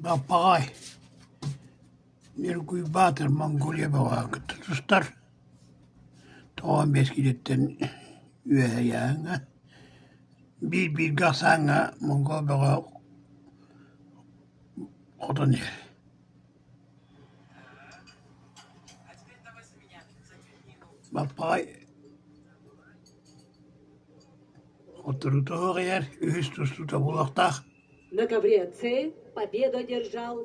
Баппаҕай Ньургуйбаатыр Монголия бөҕөҕө кытта тустар, 95 киилэттэн үөһэ ыйааһыҥҥа, биир-бииргэ ахсааҥҥа монгол бөҕө хотон иһэр. Баппаҕай хотторуута суох иһэр, үһүс тустуута буолуохтаах. На ковре С победу одержал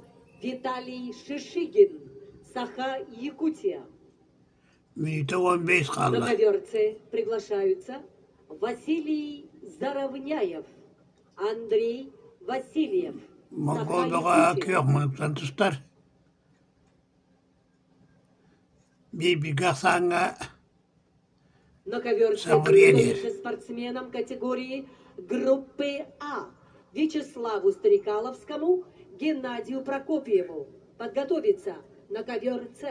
Виталий Шишигин, Саха-Якутия. Мүнүүтэ 15 хаалла. На ковер С приглашаются Василий Заровняев, Андрей Васильев, Монгол бөҕө Саха-Якутия. күөх муннуктан тустар. Биир-бииргэ ахсааҥҥа На ковер С Сабырыйан иһэр. готовится спортсменам категории группы А Вячеславу Стрекаловскому, Геннадию Прокопьеву. Подготовиться на ковер С.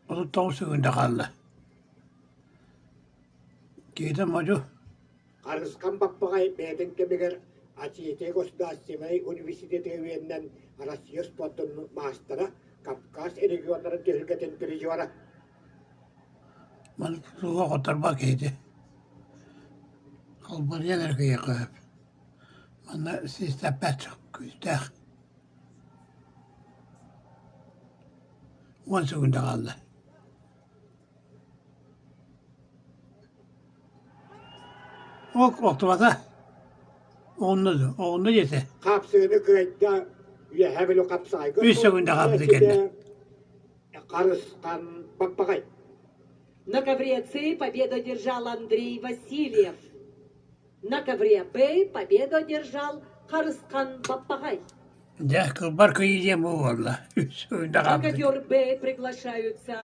39 секунда хаалла. Киһитэ модьу. Харысхан Баппаҕай бэйэтин кэмигэр Осетия государственнай университетыгар үөрэнэн Россия спордун маастара, Кавказ регионнарын түһүлгэтин призера. Маны тутууга хотторбот киһити. Халбарыйан эрэ киһиэхэ сөп. Манна сиистэппэт күүстээх. 10 секунда хаалла. Ол охтубата. Оҕунна дуо? Оҕунна диэтэ. Хапсыгыны кыайда Үөһээ Бүлүү хапсаҕайга Үс секунда хаалбыта кэннэ. Харысхан Баппаҕай. На ковре С победу одержал Андрей Васильев. На ковре Б победу одержал Харысхан Баппаҕай. Дьэ, кылбар кыйыы диэн бу буолла. Үс секунда На хаалбыта. ковер Б приглашаются.